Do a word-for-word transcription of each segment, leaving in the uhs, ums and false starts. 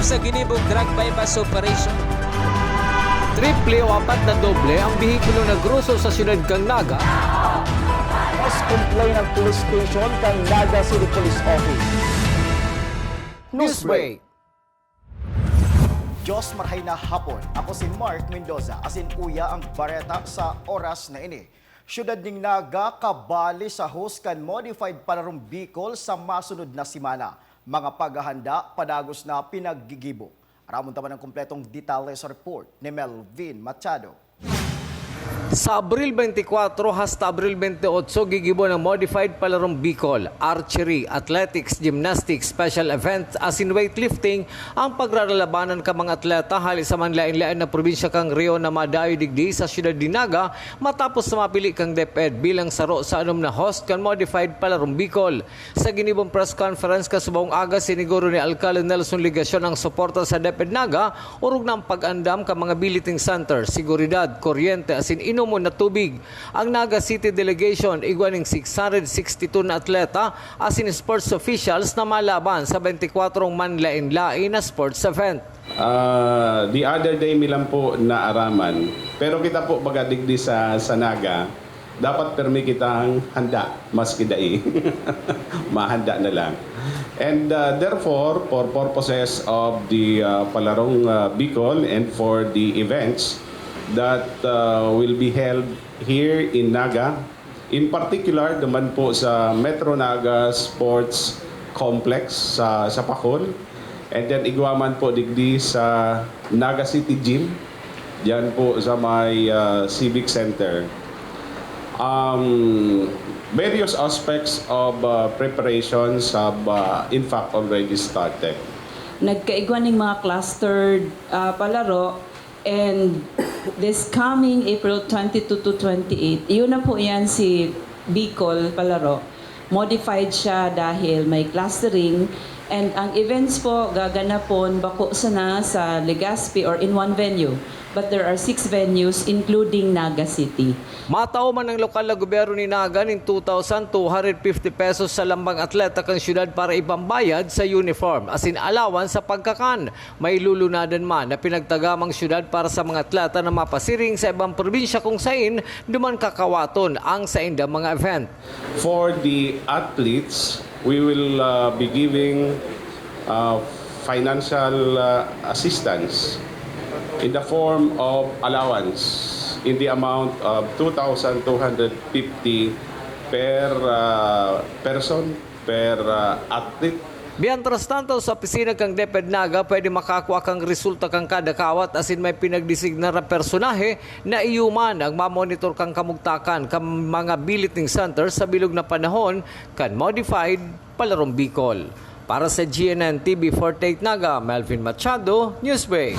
Sa ginibong drug buy-bust operation. Triple o apat na doble ang behikulo na groso sa siyudad kan Naga. Mas complain ang police station kan Naga City Police Office. Newsbreak. Diyos marhay na hapon. Ako si Mark Mendoza. Asin uya ang bareta sa oras na ini. Siyudad ning Naga kabali sa host kan Modified Palarong Bicol sa masunod na semana. Mga paghahanda padagos na pinaggigibo. Aramon ta man ang kompletong detalye sa report ni Melvin Machado. Sa Abril twenty-four hasta Abril twenty-eight, gigibo ang Modified Palarong Bicol, archery, athletics, gymnastics, special events asin weightlifting ang pagraralabanan kan mga atleta hali sa manlaen-laen na probinsya kan rehiyon na madayo digdi sa siyudad nin Naga matapos na mapili kan DepEd bilang saro sa anom na host kan Modified Palarong Bicol. Sa ginibong press conference kasubahong aga, siniguro ni Alcalde Nelson Legacion ang suporta sa DepEd Naga, orog na ang pag-andam kan mga billeting center, seguridad, kuryente asin inomon na tubig. Ang Naga City Delegation igwa nin six hundred sixty-two na atleta asin sports officials na malaban sa twenty-four manlaen-laen na sports event. Ah, the other day mi lang po naaraman. Pero kita po baga digdi sa, sa Naga, dapat permi kitang handa, maski dai. Mahanda na lang. And uh, therefore, for purposes of the uh, Palarong uh, Bicol and for the events that uh, will be held here in Naga, in particular naman po sa Metro Naga Sports Complex sa, sa Pacol, and then igwa man po digdi sa Naga City Gym, diyan po sa may uh, Civic Center. Um, various aspects of uh, preparations have uh, in fact already started. Nagkaigwa ning mga clustered ah, palaro, and this coming April twenty-two to twenty-eight, yun na po yan si Bicol Palaro. Modified siya dahil may clustering, and ang events po gaganapon bako sana sa Legazpi or in one venue, but there are six venues including Naga City. Matao man ang lokal na gobyerno ni Naga nin two thousand two hundred fifty pesos sa lambang atleta kan siyudad para ipambayad sa uniform asin allowance sa pagkakan. May lulunadan man na pinagtagamang siyudad para sa mga atleta na mapasiring sa ibang probinsya kung sain duman kakawaton ang saindang mga event. For the athletes, we will uh, be giving uh, financial uh, assistance in the form of allowance in the amount of two thousand two hundred fifty per uh, person, per uh, athlete. Mientras tanto, sa opisina kan DepEd Naga, pwede makakua kan resulta kan kada kawat asin may pinagdesignar na personahe na iyo man ang mamonitor kan kamugtakan kan mga billeting center sa bilog na panahon kan Modified Palarong Bicol. Para sa G N N T V forty-eight Naga, Melvin Machado, Newsbreak.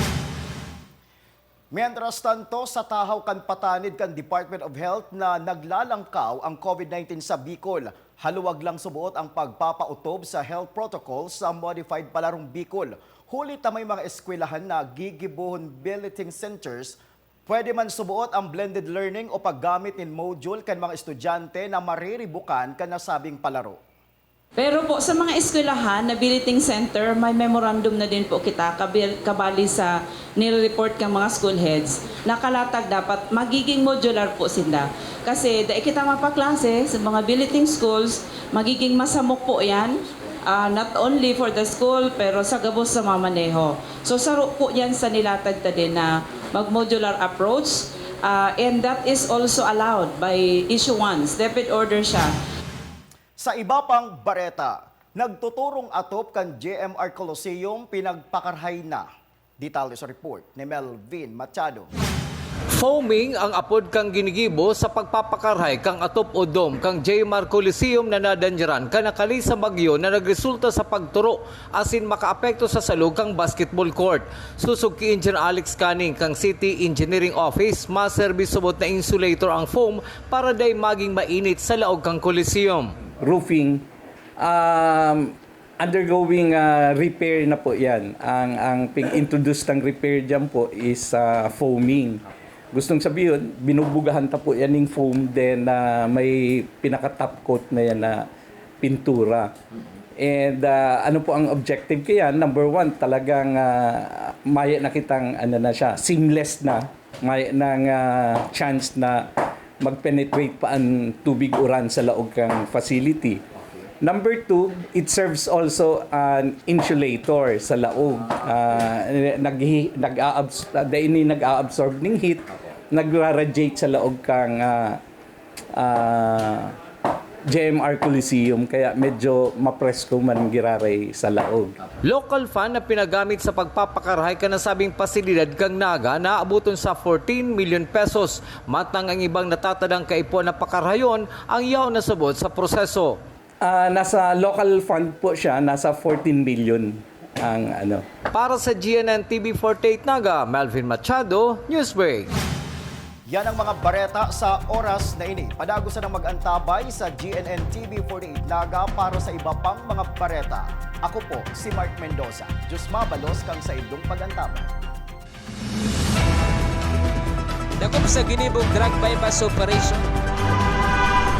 Mientras tanto, sa tahaw kan patanid kan Department of Health na naglalangkaw ang COVID nineteen sa Bicol, haluwag lang suboot ang pagpapautob sa health protocol sa Modified Palarong Bicol. Huli ta may mga eskwelahan na gigibohon billeting centers, pwede man suboot ang blended learning o paggamit nin module kan mga estudyante na mariribukan kan nasabing palaro. Pero po sa mga eskwelahan na billeting center, may memorandum na din po kita kabil- kabali sa nire-report kang mga school heads na kalatag dapat magiging modular po sinda. Kasi dai kita mapaklase sa mga billeting schools, magiging masamok po yan, ah, not only for the school pero sa gabos sa mga maneho. So saro po yan sa nilatag ta din na mag-modular approach, ah, and that is also allowed by issuance, DepEd order siya. Sa iba pang bareta, nagtuturong atop kan J M R Coliseum pinagpakarhay na. Detalye sa report ni Melvin Machado. Foaming ang apod kan ginigibo sa pagpapakarhay kan atop o dome kan J M R Coliseum na nadanyaran kan nakali sa bagyo na nagresulta sa pagturo asin makaapekto sa salog kan basketball court. Sosog ki Engineer Alex Canning kan City Engineering Office, maserbi subot na insulator ang foam para dai magin mainit sa laog kan Coliseum. Roofing, um, undergoing uh, repair na po yan. Ang, ang pig-introduce ng repair dyan po is uh, foaming. Gustong sabihin, binubugahan ta po yan ng foam, then uh, may pinaka-top coat na yan na pintura. And ah, ano po ang objective ko yan? Number one, talagang ah, maya na kitang ano na siya, seamless na. May nang ah, chance na mag-penetrate pa ang tubig uran sa laog kang facility. Number two, it serves also an insulator sa laog. Ah, nag-, nag-aabs-, dahil ini nag-aabsorb ng heat, nagra-radiate sa laog kang ah, ah, J M R Coliseum, kaya medyo mapresko man giraray sa laog. Local fund na pinagamit sa pagpapakarahay kan nasabing pasilidad kan Naga na aaboton sa fourteen million pesos. Matang ang ibang natatadang kaipuhan na pakarahayon ang yaon na subot sa proseso. Ah, nasa local fund po siya, nasa fourteen million ang ano. Para sa G N N T V forty-eight Naga, Melvin Machado, Newsbreak. Yan ang mga bareta sa oras na ini. Padagosan ang mag-antabay sa G N N T V forty-eight Naga para sa iba pang mga bareta. Ako po si Mark Mendoza. Diyos mabalos kang sa indong pag-antabay. Dakop sa ginibong drug buy-bust operation.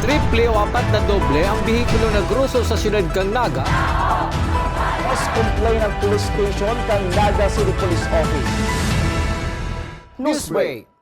Triple o apat na doble ang behikulo na groso sa siyudad kan Naga. Mas complain ang police station kan Naga City Police Office. Newsbreak.